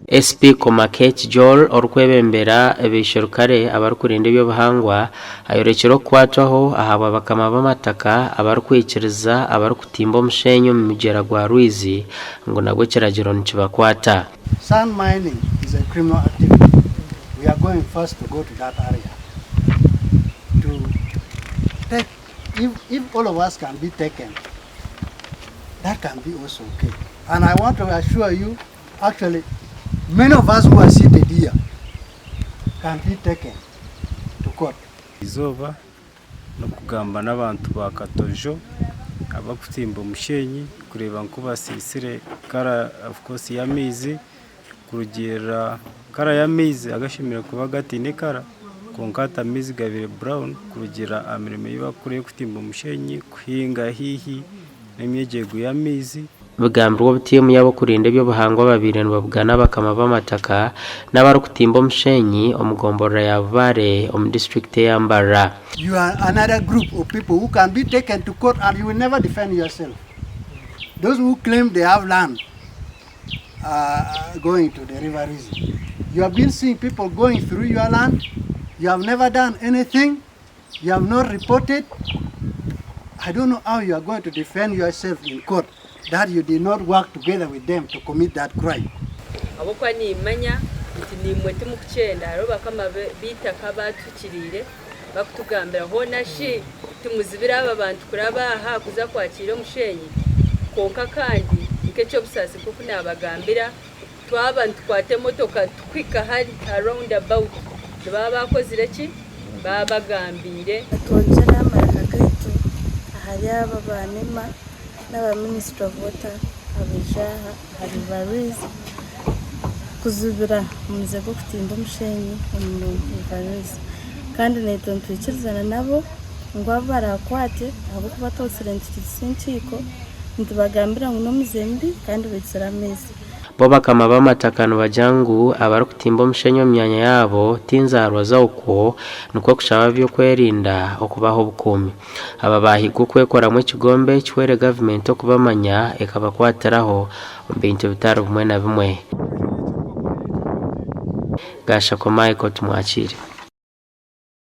SP Komakech Joel orikwebembera abaisherukare abarikurinda eby'obuhangwa ayorekire okukwatwaho ahabwa bakama b'amataka abarikwikiriza abarikutimba omushenyi omu mugyera gwa Rwizi ngu nabwo ekiragiro nikibakwata. Sand mining is a criminal activity, we are going first to go to that area to take, if, if all of us can be taken, that can be also okay. And I want to assure you, actually, many of us who are seated here can be taken to court. Eizooba n'okugamba n'abantu ba Katojo abarikutimba omushenyi kureeba nku basiisire kara of course y'amaizi kurugiirira kara y'amaizi agashemereire kuba gataine kara kwonka hati amaizi gabaire brown kurugiirira aha mirimo ei barikukora ey'okutimba omushenyi, kuhinga haihi n'emyegyego y'amaizi. Bigambirwe obu tiimu y'ab'okurinda eby'obuhangwa babaire nibabugana abakama b'amataka n'abarikutimba omushenyi omu gomborora ya Bubare omu disiturikiti eya Mbarara. You are another group of people who can be taken to court and you will never defend yourself. Those who claim they have land uh, going to the river Rwizi. You have been seeing people going through your land. You have never done anything. You have not reported. I don't know how you are going to defend yourself in court that you did not work together with them to commit that crime. Ahabw'okuba nimmanya nti naimwe timukukyenda. Hariho bakama b'eitaka abaatuhikiriire bakutugambira, hoona shi timuzibire aba bantu kuraba aha kuza kwakiira omushenyi? Kwonka kandi nk'eky'obusaasi nk'oku naabagambira, Twaba nitukwata emotoka tukuhika hari aha round about nibaba bakozire ki? Baba bagambiire. Nitwongyera amaraka gaitu ahari aba aba NEMA n'aba Ministry of Water abaija aha aha River Rwizi kuzibira omuze gw'okutimba omushenyi omu River Rwizi kandi naitwe nitwikirizana nabo ngu abu baraakwate ahabw'okuba twotsire nitukiza enkiiko nitubagambira ngu n'omuze mubi kandi baitsire amaizi. Bo bakama b'amataka nibagira ngu abarikutimba omushenyi omu myanya yaabo ti nzaarwa z'okwo nikwo kushaba ab'ebyokwerinda okubaha obukuumi. Aba baahigwa okwekoramu ekigombe kihwere gavumenti okubamanya ekabakwatiraho omu bintu bitari bimwe na bimwe. Gashakwa Michael Tumwakiire.